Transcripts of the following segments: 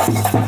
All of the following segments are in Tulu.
You.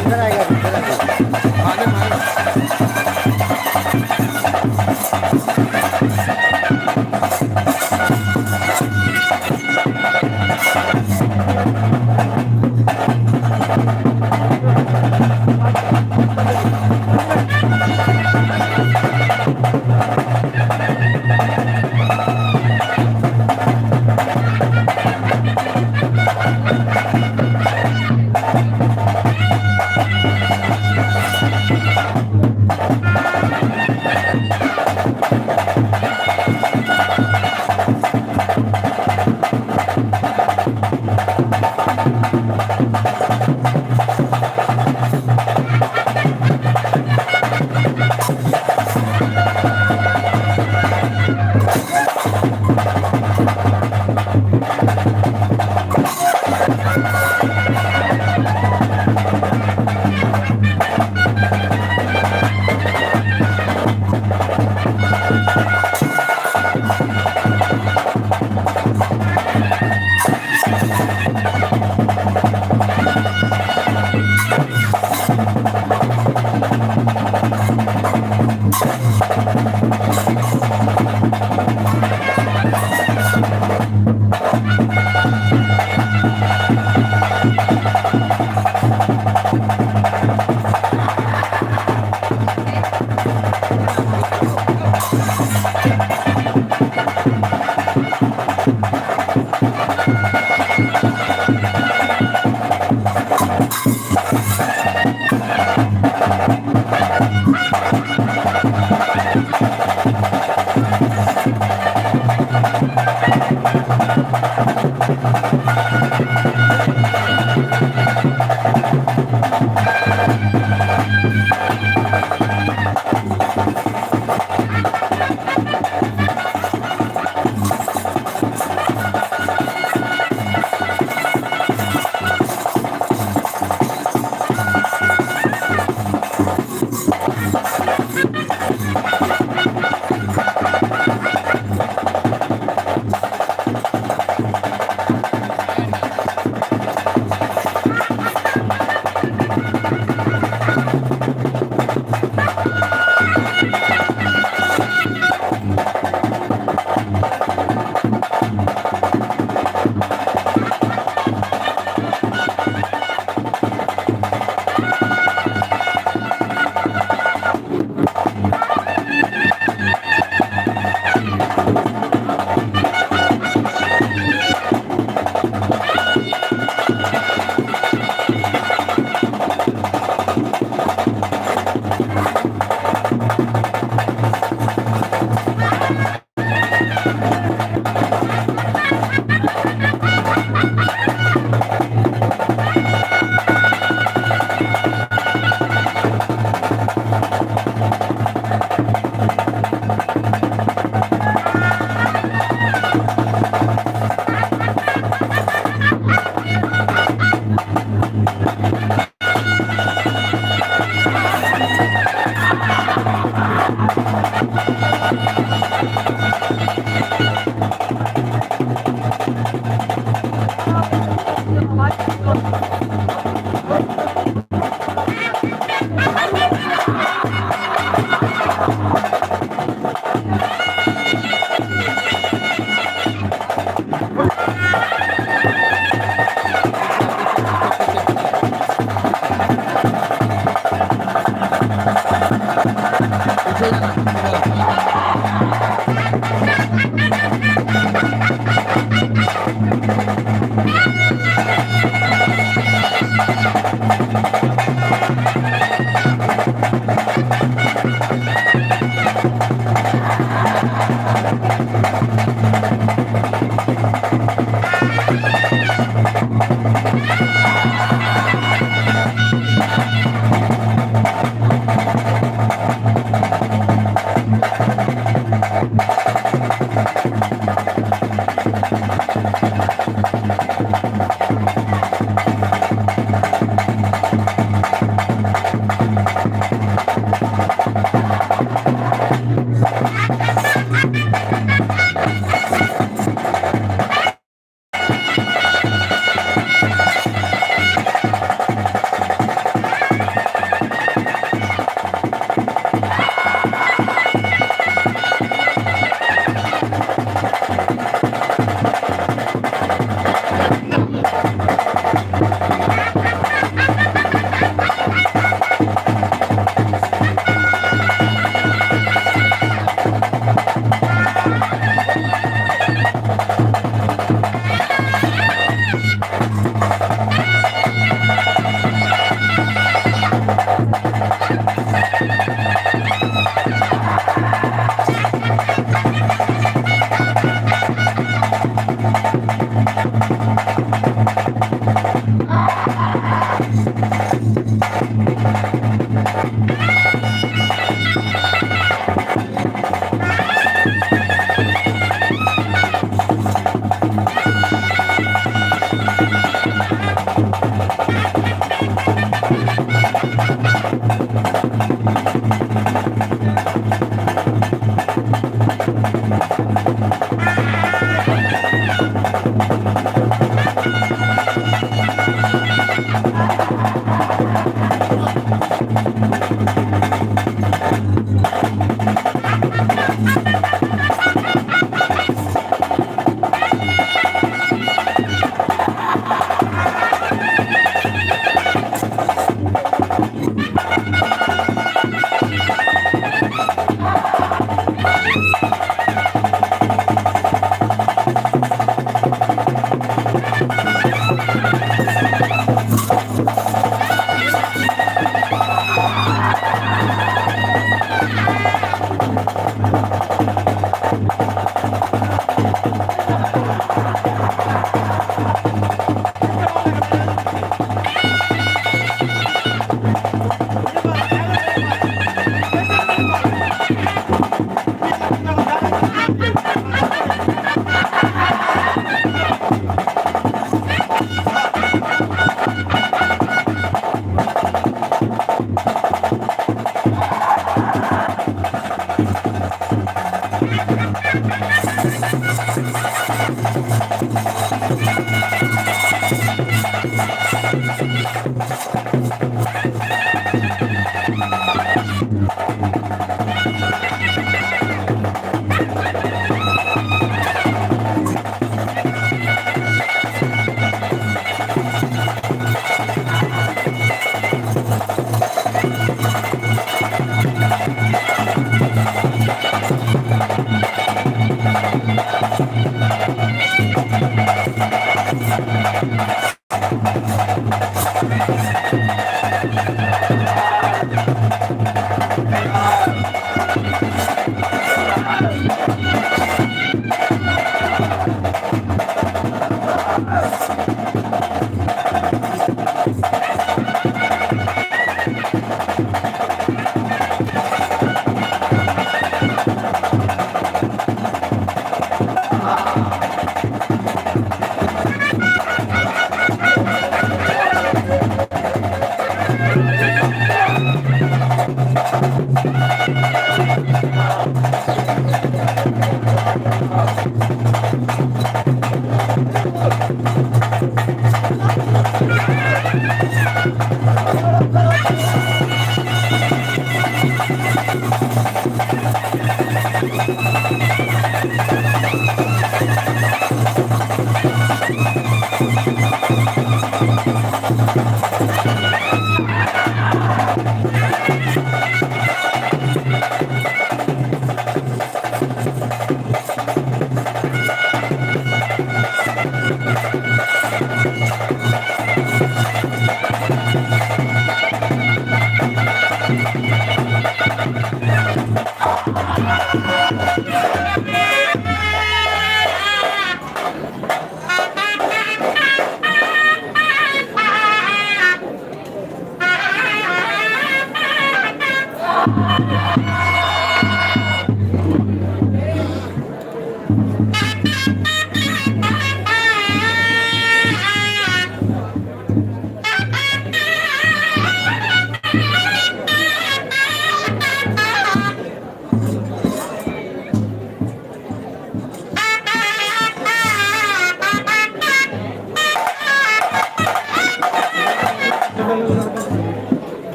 इधर आएगा, इधर आएगा। माने माने। पीछे जाना।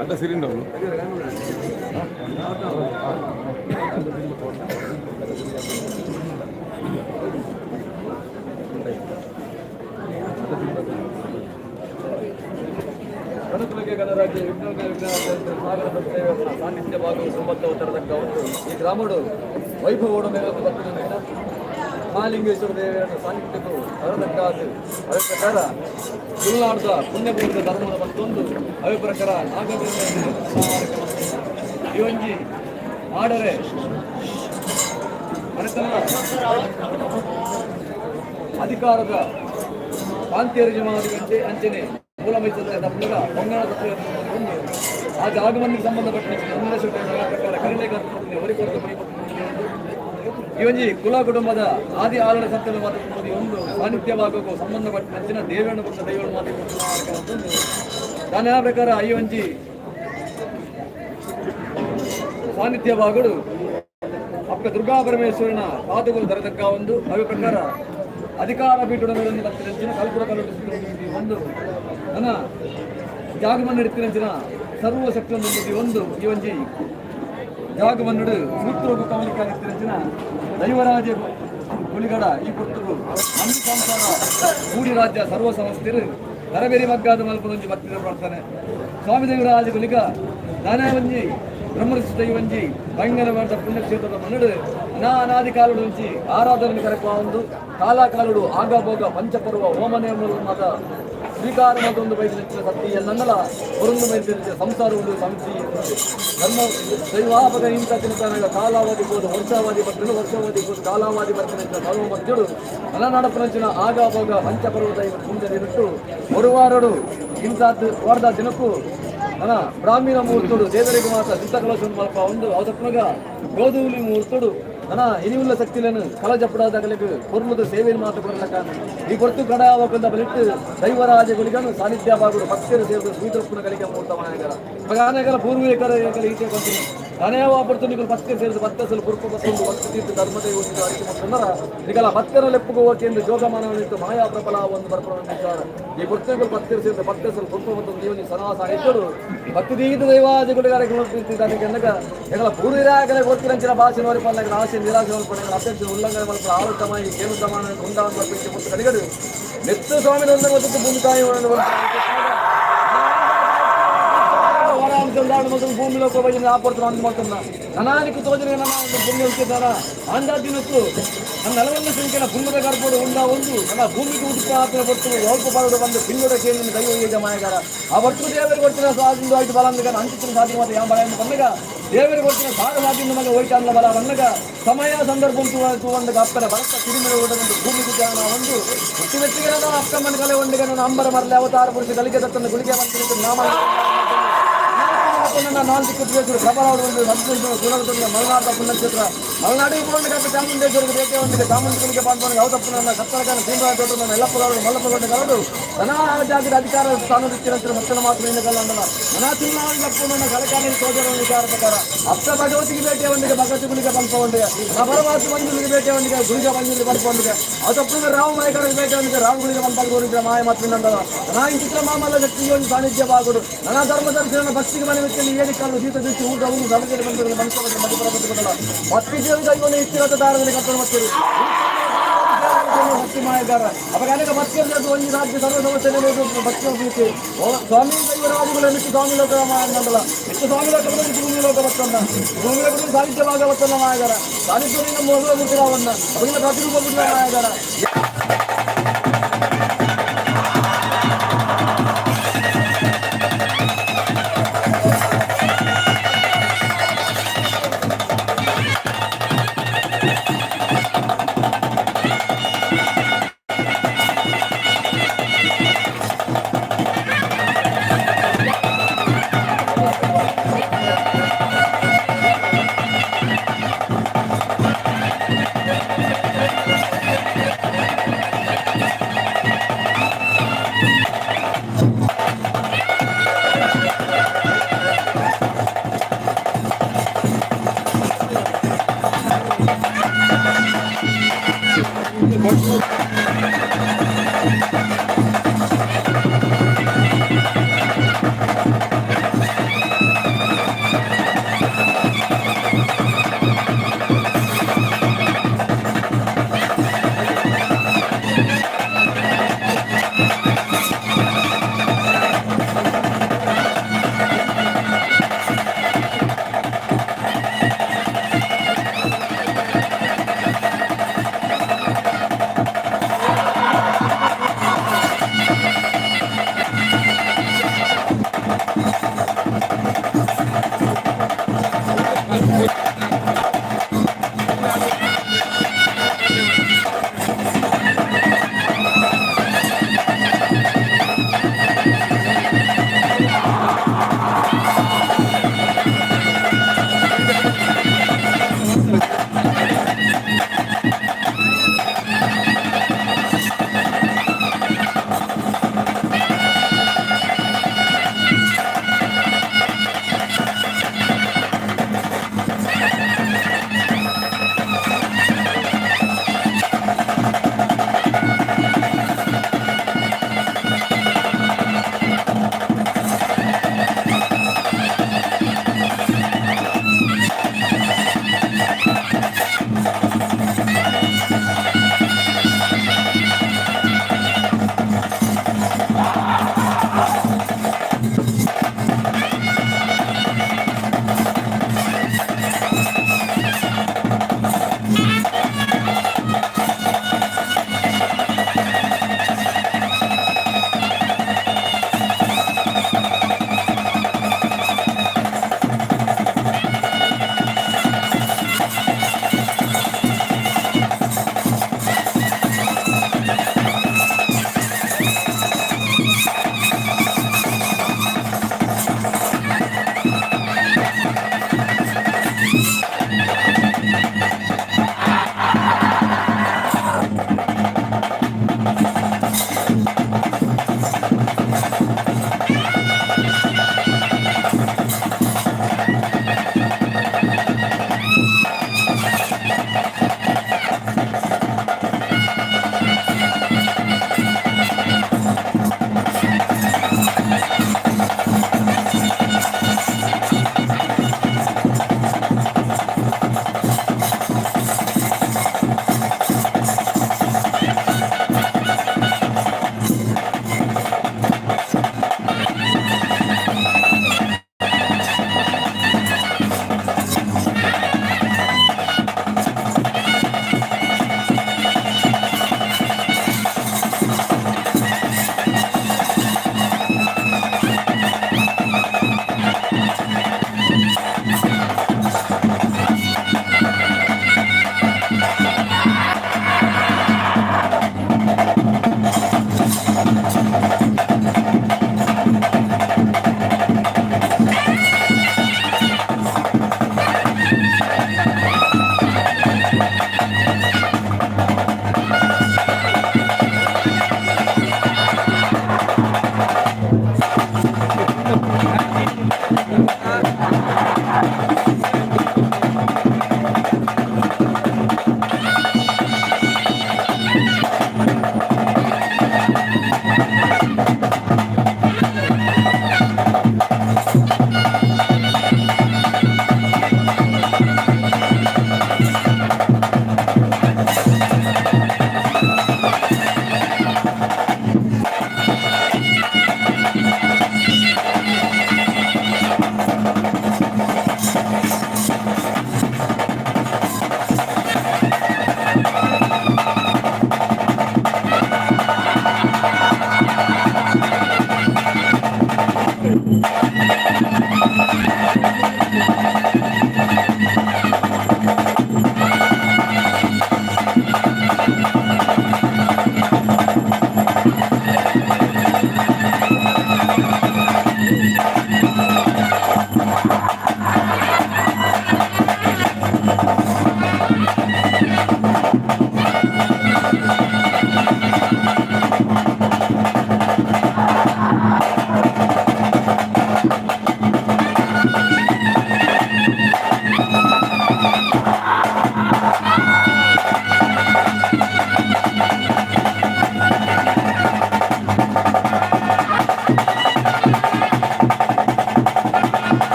ಅಡ್ಡ ಸಿರಿಂಡವನು. ಅನುಕೂಲಕ್ಕೆ ಗಣರಾಜ್ಯ ವಿಘ್ನ ಸಾಗರ ಸಾನ್ನಿಧ್ಯ ಭಾಗವು ಒಂಬತ್ತವ ತರದಕ್ಕ ಒಂದು ಈ ಗ್ರಾಮಡು ವೈಭವೋಡು ಮೇಲೆ ಬರ್ತದೆ. ಮಹಾಲಿಂಗೇಶ್ವರ ದೇವರ ಸಾನ್ನಿಧ್ಯಕ್ಕೂ ತರತಕ್ಕಾದ ಅದೇ ಪ್ರಕಾರ ತುಳುನಾಡದ ಪುಣ್ಯಭೂಮಿದ ಧರ್ಮದ ಮತ್ತೊಂದು ಅವೇ ಪ್ರಕಾರ ನಾಗಬೇಂದ್ರ ಈ ಒಂಜಿ ಮಾಡರೆ ಅಧಿಕಾರದ ಕಾಂತಿಯರು ಜಮಾದಿಗಂತೆ ಅಂಚನೆ ಮೂಲ ಮೈಸೂರಿನ ತಪ್ಪುಗ ಬಂಗಾಳ ಒಂದು ಆ ಜಾಗಮನ್ನಿಗೆ ಸಂಬಂಧಪಟ್ಟ ಪ್ರಕಾರ ಕರಿಣೆ ಈ ಒಂಜಿ ಕುಲ ಕುಟುಂಬದ ಆದಿ ಆಲಡ ಸತ್ಯದ ಮಾತು ಒಂದು ಸಾನ್ನಿಧ್ಯವಾಗಬೇಕು ಸಂಬಂಧಪಟ್ಟ ನಂಚಿನ ದೇವೇಣ ಪುಟ್ಟ ದೈವನ ಮಾತು ದಾನ ಪ್ರಕಾರ ಈ ಒಂಜಿ ಸಾನ್ನಿಧ್ಯವಾಗಡು ಅಪ್ಪ ದುರ್ಗಾ ಪರಮೇಶ್ವರನ ಪಾದಗಳು ದರದಕ್ಕ ಒಂದು ಅವಿ ಪ್ರಕಾರ ಅಧಿಕಾರ ಪೀಠದ ನಂಚಿನ ಕಲ್ಪುರ ಕಲ್ಲು ಒಂದು ನನ್ನ ಜಾಗಮನ್ನ ಇಡ್ತಿರಂಚಿನ ಸರ್ವಶಕ್ತಿ ಒಂದು ಈ ಒಂಜಿ ಜಾಗಮನ್ನುಡು ಸೂತ್ರೋಗು ಕಮಲಿಕಾಗಿತ್ತಿರಂಚಿನ ದೈವರಾಜ ಗುಳಿಗಡ ಈ ಪುರ್ತುಗು ನಮ್ಮ ಸಂಸಾರ ಮೂಡಿ ರಾಜ್ಯ ಸರ್ವ ಸಂಸ್ಥೆರು ನರಬೇರಿ ಮಗ್ಗಾದ ಮಲ್ಪದೊಂಜಿ ಭಕ್ತಿದ ಪ್ರಾರ್ಥನೆ. ಸ್ವಾಮಿ ದೇವರಾಜ ಗುಲಿಗ ನಾನೇ ಒಂಜಿ ಬ್ರಹ್ಮರ್ಷಿ ದೈವಂಜಿ ಭಯಂಕರವಾದ ಪುಣ್ಯಕ್ಷೇತ್ರದ ಮನ್ನಡು ಅನಾದಿ ಕಾಲುಡು ಒಂಜಿ ಆರಾಧನೆ ಕರಕುವ ಒಂದು ಕಾಲಕಾಲುಡು ಆಗಾಭೋಗ ಪಂಚಪರ್ವ ಹೋಮನೇಮಲು ಮಾತ ಸ್ವೀಕಾರ ಒಂದು ಬಯಸಿದ ಸತ್ಯ ಎಲ್ಲನ್ನಲ ಹೊರೊಂದು ಬಯಸಿದ ಸಂಸಾರ ಒಂದು ಸಂಸಿ ಧರ್ಮ ದೈವಾಪದ ಇಂಥ ತಿಂತಾನಾಗ ಕಾಲಾವಧಿ ಹೋದ ವರ್ಷಾವಧಿ ಬರ್ತಾನೆ, ವರ್ಷಾವಧಿ ಹೋದ ಕಾಲಾವಧಿ ಬರ್ತಾನೆ ಅಂತ ಧರ್ಮ ಮಧ್ಯಡು ಅಲನಾಡಪ್ರಂಚಿನ ಆಗಾಭೋಗ ಪಂಚಪರ್ವ ದೈವ ಪುಣ್ಯ ಬಿಟ್ಟು ಒರುವಾರಡು ಇಂಥದ್ದು ವಾರದ ದಿನಕ್ಕೂ ಅನ ಬ್ರಾಹ್ಮಣ ಮುಹೂರ್ತಡು ದೇವರಿಗೆ ಮಾತ್ರ ಸಿದ್ಧಕಲಶ ಮಲ್ಪ ಒಂದು ಅವತಪ್ಪನಗ ಗೋಧೂಲಿ ಮುಹೂರ್ತಡು ಅನ ಇನಿವುಲ್ಲ ಶಕ್ತಿలను ಕಲ ಜಪ್ಪಡಾದಗಲಿಗೆ ಕೊರ್ಮುದ ಸೇವೆಯನ್ನು ಮಾತ್ರ ಕೊಡಲಕ್ಕ ಈ ಕೊರ್ತು ಕಡ ಅವಕೊಂದ ಬಲಿಟ್ಟು ದೈವರಾಜಗಳಿಗನು ಸಾನ್ನಿಧ್ಯ ಬಾಗುಡು ಭಕ್ತರು ಸೇರಿದ ಸೂತ್ರಪ್ಪನ ಕಲಿಕೆ ಮುಹೂರ್ತ ಮಾಯಗರ ಮಗಾನಗರ ಪೂರ್ವಿಕರ ಈಚೆ ಬಂತೀನಿ ನಾನೇ ಪಡ್ತು ನೀವು ಭಕ್ತಿ ಸೇರಿದ ಭಕ್ತಸಲು ಕುರುಪು ಬತ್ತೊಂದು ಭಕ್ತಿ ತೀರ್ಥ ಧರ್ಮದ ಯೋಚಿತ ಅರಿಕೆ ಮತ್ತೊಂದರ ನಿಗಲ ಭಕ್ತರ ಲೆಪ್ಪುಗು ಎಂದು ಜೋಗಮಾನವನಿತ್ತು ಮಾಯಾ ಪ್ರಬಲ ಒಂದು ಬರ್ಪಣ ಈ ಭಕ್ತರುಗಳು ಭಕ್ತರು ಸೇರಿದ ಭಕ್ತಸಲು ಕುರುಪು ಮತ್ತು ನೀವು ಸನಾ ಸಾಹಿತ್ಯರು ಭಕ್ತಿ ದೀತ ದೈವಾದಿಗಳಿಗೆ ಎಂದಾಗ ಎಂಗಳ ಪೂರ್ವಿರಾಗಲೇ ಗೊತ್ತಿರಂಚಿನ ಭಾಷೆ ನೋರಿಪಲ್ಲ ಆಸೆ ನಿರಾಸೆ ಮಲ್ಪಣ ಅಪೇಕ್ಷೆ ಉಲ್ಲಂಘನೆ ಮಲ್ಪ ಆರೋಗ್ಯಮಾಯಿ ಕೇನು ಸಮಾನ ಉಂಡಾವನ್ನು ಅಪೇಕ್ಷೆ ಮತ್ತು ಕಡಿಗಡು ಮೆತ್ತು ಸ್ವಾಮಿ ನೊಂದ ಭೂಮಿ ತಾಯಿ భూమిలో ఆపడుతున్నా అందుమాడుతున్నా ననానికి తోచిన భూమి ఉంచుతారా అందాదినకు ನನ್ನ ನಲವನ್ನ ಸಂಖ್ಯೆನ ಪುಣ್ಯದ ಗರ್ಭೋಡು ಉಂಡ ಒಂದು ನನ್ನ ಭೂಮಿಗೆ ಉಡುಪ ಆತನ ಹೊತ್ತು ಅಲ್ಪ ಬಾರಡು ಬಂದು ಪಿಂಡೋಡ ಕೇಂದ್ರ ದೈವ ಯಜ ಮಾಯಗಾರ ಆ ವರ್ತು ದೇವರಿಗೆ ಕೊಡ್ತಿನ ಸಾಧಿಂದು ಆಯ್ತು ಬಲ ಅಂದಗ ಅಂಚಿನ ಸಾಧಿ ಮಾತ್ರ ಯಾವ ಬಲ ಎಂದು ಬಂದಾಗ ದೇವರಿಗೆ ಕೊಡ್ತಿನ ಸಾರ ಸಾಧಿಂದು ಮಗ ಹೋಯ್ತು ಅಲ್ಲ ಬಲ ಬಂದಾಗ ಸಮಯ ಸಂದರ್ಭ ತೂವಂದಗ ಅಪ್ಪನ ಭರತ ತಿರುಮಲ ಒಂದು ಭೂಮಿಗೆ ಜಾನ ಒಂದು ಹುಟ್ಟಿ ಮೆಚ್ಚಿಗೆ ನನ್ನ ಅಕ್ಕಮ್ಮನ ಕಲೆ ಒಂದಿಗೆ ನನ್ನ ಅಂಬರ ಮರಲೆ ಅವತಾರ ಪುರುಷ ಗಳಿಗೆ ದತ್ತನ ಗುಳಿಗೆ ಬಂತು ನಾಮ ನಾಲ್ಕು ಪ್ರಬಲವಾದ ಒಂದು ಮಲೆನಾಡ ಪುಣ್ಯಕ್ಷೇತ್ರ ಮಲೆನಾಡಿಗೆ ಪುಣ್ಯ ಚಾಮುಂಡೇಶ್ವರಿಗೆ ಭೇಟಿ ಹೊಂದಿದೆ ಚಾಮುಂಡಿಗೆ ಪಾಂಡವನಿಗೆ ಅವತಪ್ಪನ ಸತ್ತರಕಾನ ಭೀಮರಾಯ ದೊಡ್ಡ ಎಲ್ಲಪ್ಪಗೌಡ ಮಲ್ಲಪ್ಪಗೌಡ ಗೌಡು ನನಾ ಜಾಗದ ಅಧಿಕಾರ ಸ್ಥಾನದಿತ್ತಿರಂತರ ಮಕ್ಕಳ ಮಾತ್ರ ಕಲ್ಲಂದಲ್ಲ ನನಾ ತಿರುನಾಳಪ್ಪನ ಕಲಕಾನಿ ಸೋದರ ವಿಚಾರ ಪ್ರಕಾರ ಅಪ್ಪ ಭಗವತಿಗೆ ಭೇಟಿ ಹೊಂದಿಗೆ ಭಗವತಿ ಗುಳಿಗೆ ಬಂಪೊಂಡಿಗೆ ಪ್ರಬಲವಾದ ಮಂಜುಳಿಗೆ ಭೇಟಿ ಹೊಂದಿಗೆ ಗುಳಿಗೆ ಮಂಜುಳಿಗೆ ಬಂಪೊಂಡಿಗೆ ಅವತಪ್ಪನ ರಾಮ ಮಾಯಕರಿಗೆ ಭೇಟಿ ಹೊಂದಿಗೆ ರಾಮ ಗುಳಿಗೆ ಬಂಪಾಗ ಮಾಯ ಮಾತ್ರ ನನಾ ಇಂಚಿತ್ರ ಮಾಮಲ್ಲ ಶಕ್ತಿಯ ಒಂದು ಸಾನ್ನಿಧ್ಯವಾಗುಡು ನನಾ ಧರ್ಮ ದರ್ಶನ ಭಕ್ತಿಗೆ ಮನೆ ಏಳಿ ಕಾಲು ಸೀತ ದೃಷ್ಟಿ ಊಟ ಊರು ಸಮಾಜದಲ್ಲಿ ಬಂದಿರುವ ಮನುಷ್ಯ ಮಧ್ಯಪ್ರಪಂಚ ಭಕ್ತಿ ಜೀವನ ಇತ್ತಿರತ ದಾರದಲ್ಲಿ ಕಟ್ಟಡ ಮಾಡ್ತೀರಿ ಭಕ್ತಿ ಮಾಯಗಾರ ಅವಾಗ ಅನೇಕ ಭಕ್ತಿಯಲ್ಲಿ ಒಂದು ರಾಜ್ಯ ಸರ್ವ ಸಮಸ್ಯೆ ಭಕ್ತಿ ಸ್ವಾಮಿ ದೈವರಾಜುಗಳ ಮಿಟ್ಟು ಸ್ವಾಮಿ ಲೋಕ ಮಂಡಲ ಮಿಟ್ಟು ಸ್ವಾಮಿ ಲೋಕ ಭೂಮಿ ಲೋಕ ಭಕ್ತನ್ನ ಭೂಮಿ ಲೋಕದಲ್ಲಿ ಸಾಹಿತ್ಯವಾಗ ಭಕ್ತನ್ನ ಮಾಯಗಾರ ಸಾಹಿತ್ಯ ಮೊದಲ ಗುರುತಿರಾವನ್ನ ಅವಾಗ ಪ್ರತಿರೂಪ ಗುರುತಿರ ಮಾಯಗಾರ.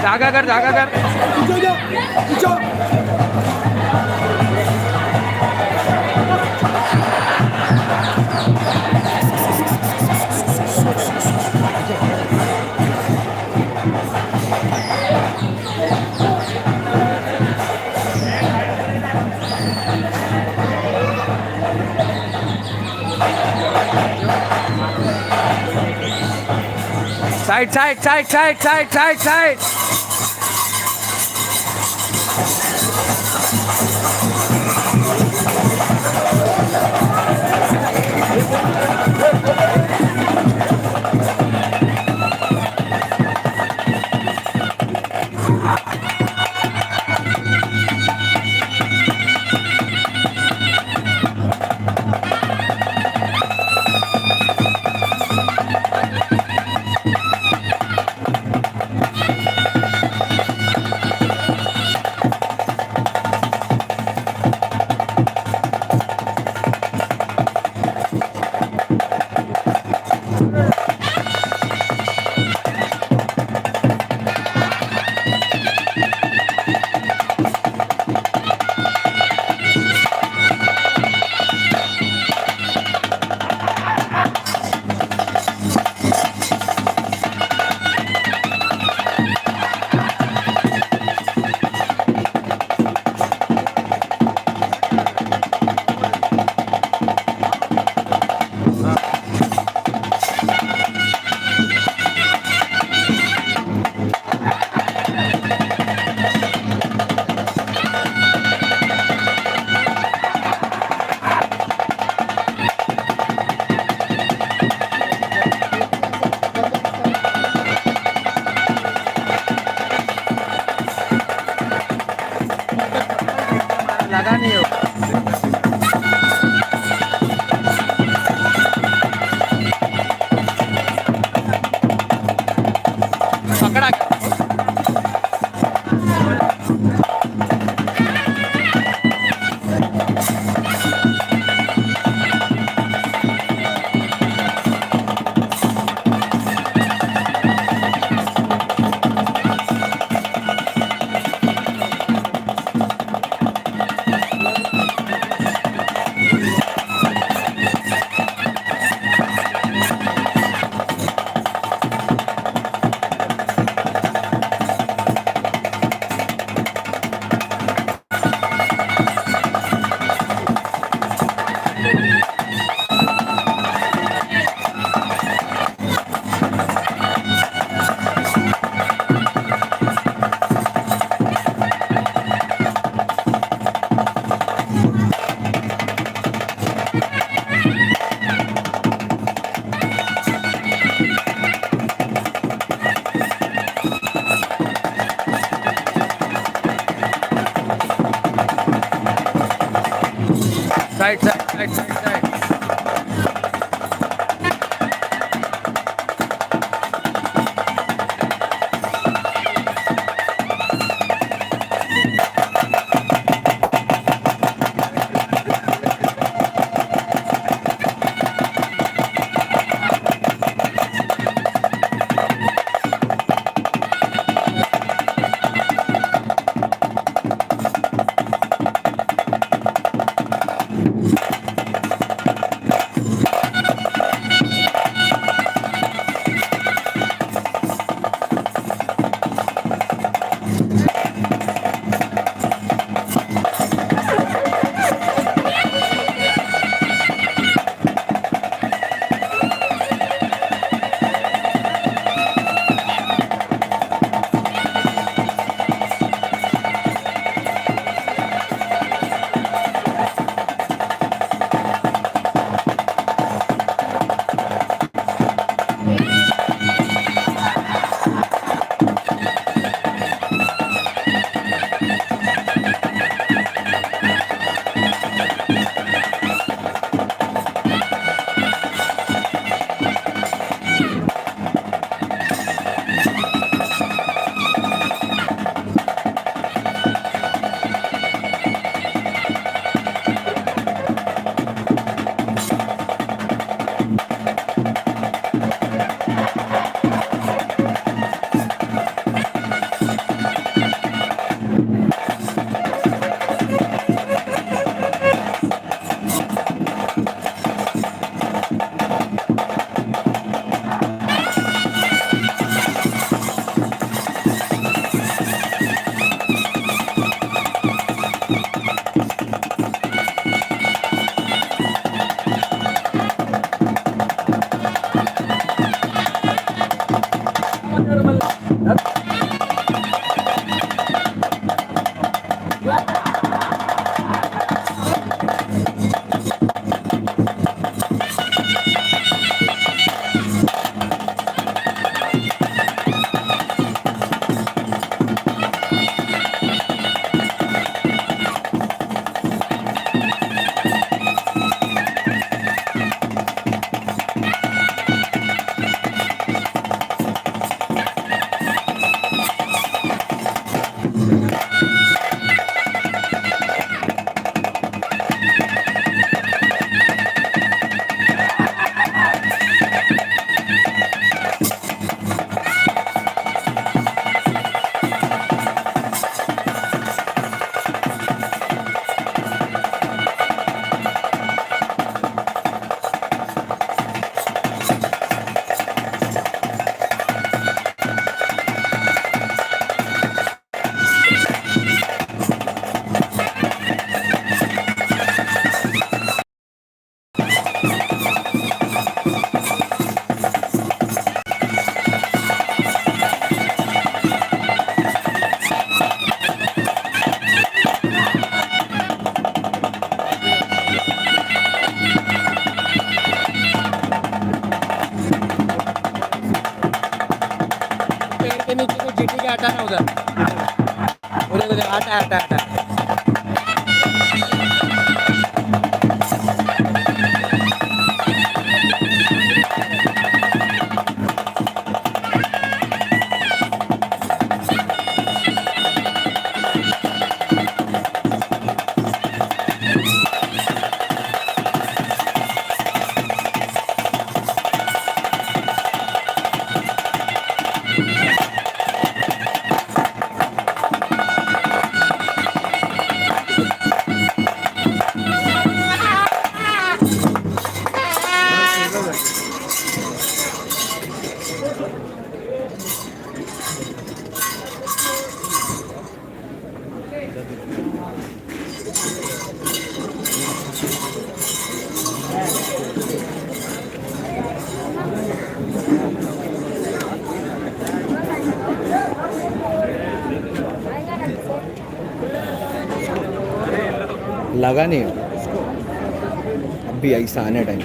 जागा कर, जागा कर। Side side side side side side side. लगा नहीं हो। पकड़ा। Side side side side side. आता है ना उधर, उधर उधर आता है, आता है, आता है। लगा नहीं अब भी ऐसा आने टाइम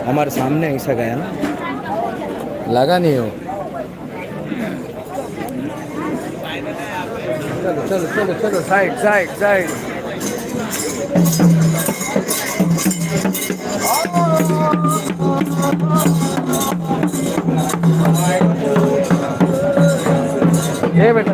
हमारे सामने ऐसा गया ना, लगा नहीं हो। चलो चलो चलो चलो, साइड साइड साइड। ये बेटा।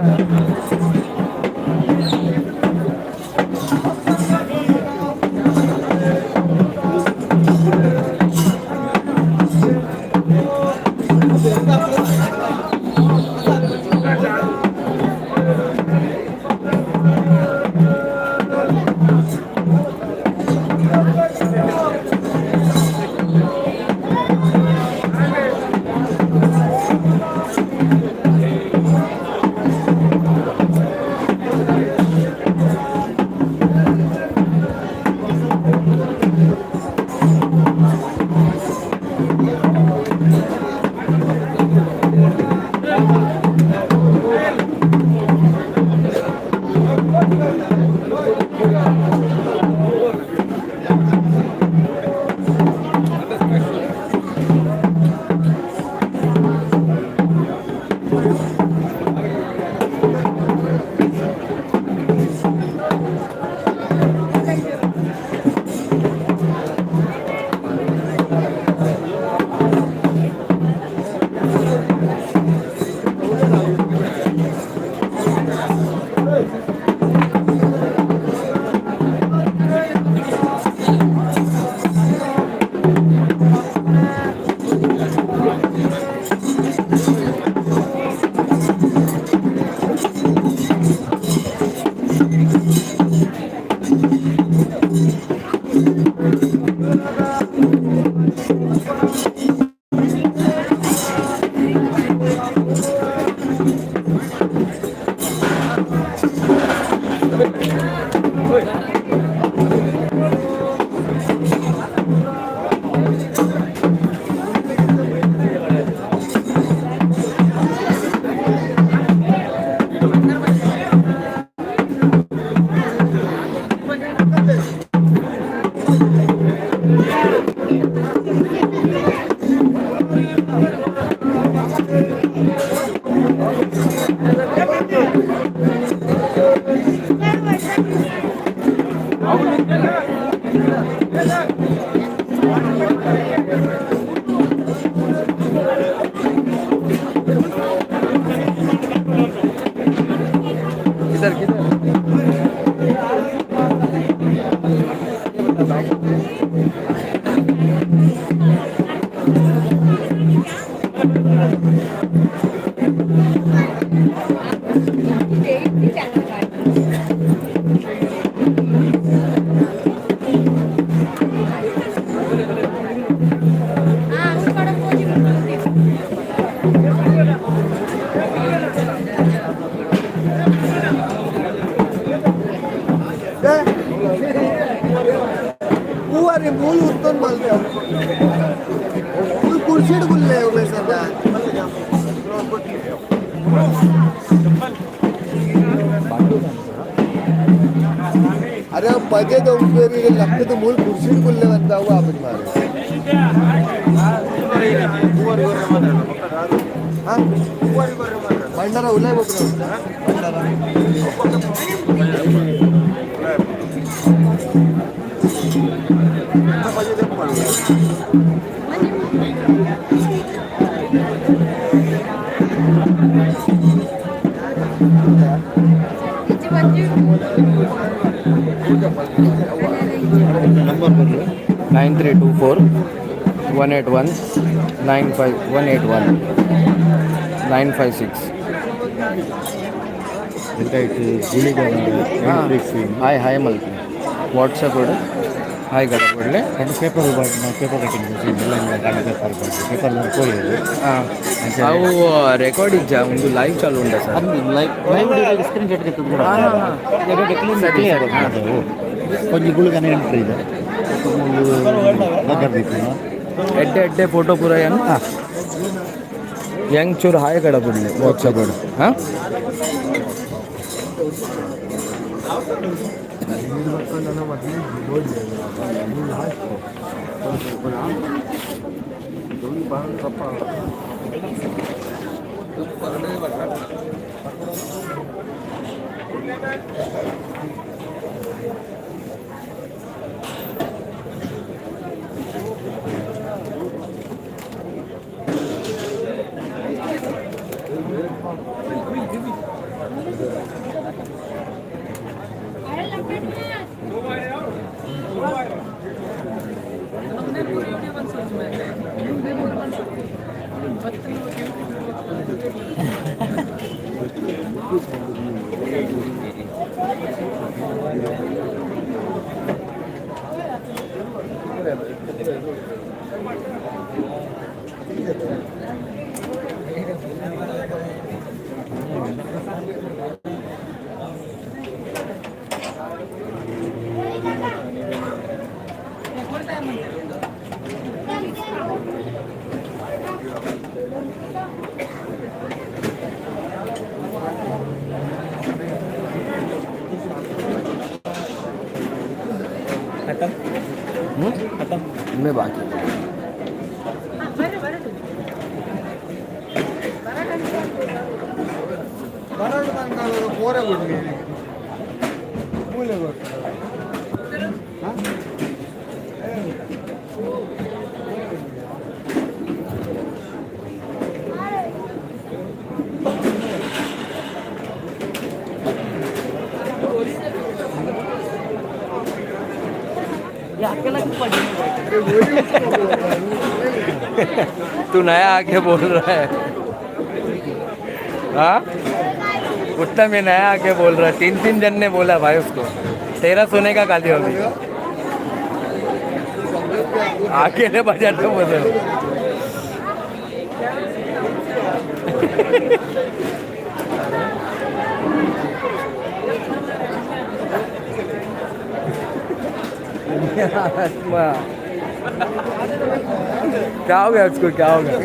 किधर किधर? अरे मूल उत्तम मालते कुर्शीड गुल्ले उभे सदा. अरे मजे तो उपयोगी लगते तो मूल कुर्शीड गुल्ले बनता हुआ आपण मारे. ಭಂಡಾರ ಉಲ್ಲೇ ಭಂಡಾರ. 9324 181 95 181 956. ಹಾಯ್ ಹಾಯ್ ಮಲ್ಪಿ ವಾಟ್ಸಪ್ ಹಾಯ್ ಗಡಬಡ್ಲೆ. Paper paper cutting paper paper ಪೋಯಿ. ಹಾಂ, ಅವು ರೆಕಾರ್ಡ್ ಇಜ್ಜ, ಒಂದು ಲೈವ್ ಚಾಲು ಉಂಟಾ sir? Live live screenshot clear. ಒಂಜಿ ಗುಳಿಗನ ಎಂಟ್ರಿ ಇದೆ, ಲಗರ್ ದೀಪುನ. ಎಡ್ಡೆ ಎಡ್ಡೆ ಫೋಟೋ ಪೂರ ಏನು ಹೆಂಗ್ ಚೂರು ಹಾಯ್ ಗಡಬಡ್ಲೆ ವಾಟ್ಸಪ್. ಹಾಂ. मैं बाकी. ಬರಡು ಬಂದಾಗ ಕೋರೆ ಬಿಡ್ಲಿ ಮೂಲೆ ಕೊಡ್ತಾರೆ. तू नया आके बोल रहा है। हाँ, उतना मैं नया आके बोल रहा है। तीन तीन जन ने बोला भाई उसको, तेरा सोने का खाली अभी अकेले बजा तो बोल रहे। आत्मा क्या हो गया उसको? क्या हो गया?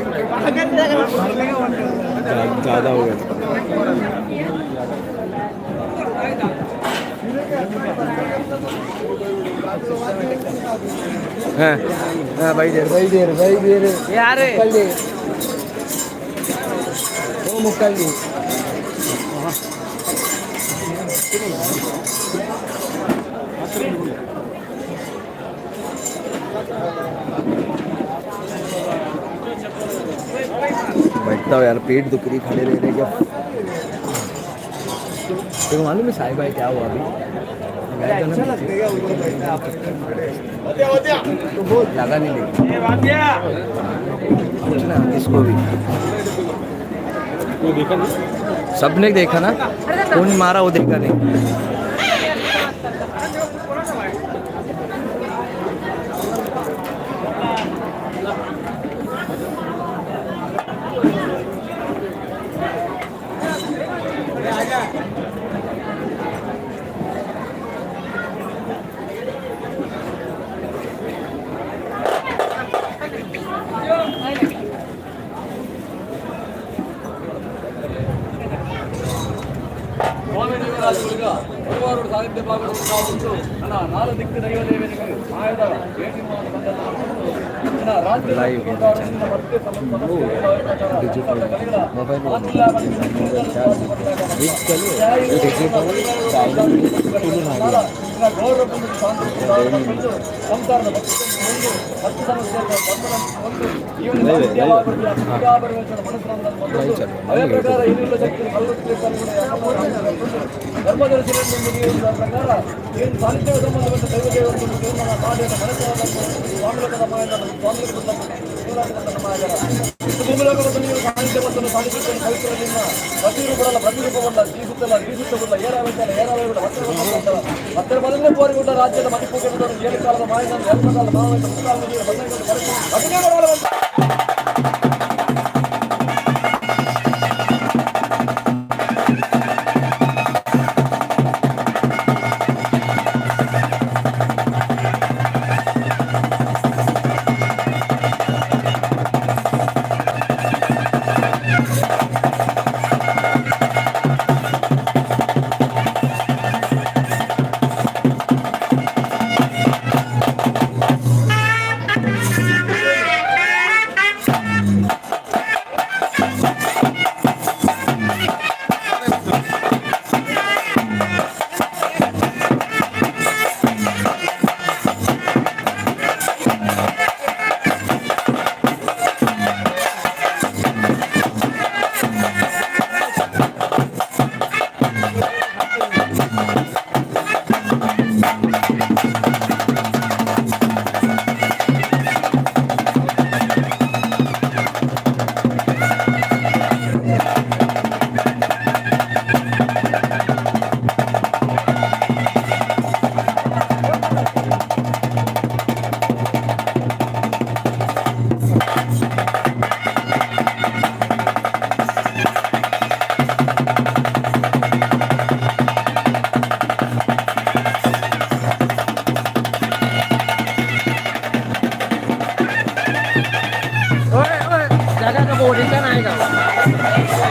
ज्यादा हो गया। हाँ हाँ, भाई देर भाई देर भाई देर. यार. मुक्कल्ली ओ मुक्कल्ली. बैठता हूँ यार, पेट दुख रही खड़े रह रहे क्या। देखो, मालूम है साहिब भाई क्या हुआ अभी? गया था ना पीछे। लगा नहीं लेकिन पूछना इसको भी। वो देखा नहीं। सबने देखा ना, कौन मारा वो देखा नहीं। ಸ್ವಾಮಿ ದೇವರಾಜುಗಳಿಗೆ ಗುರುವಾರ ಸಾನ್ನಿಧ್ಯ ಭಾಗವನ್ನು. ನನ್ನ ನಾಲ್ಕು ದಿಕ್ಕು ದೈವ ದೇವನಿಗೆ ಮಾಯದ ಭೇಟಿ. Live digital mobile digital digital Tulunadu. ರಾಜ್ಯದ ಮಣಿಪುರ ಏಳು ಕಾಲದ ಮಾಯನ ಎರಡು ಕಾಲದ ಮಾವನ ओए ओए, जगह का बोर्ड इतना आएगा।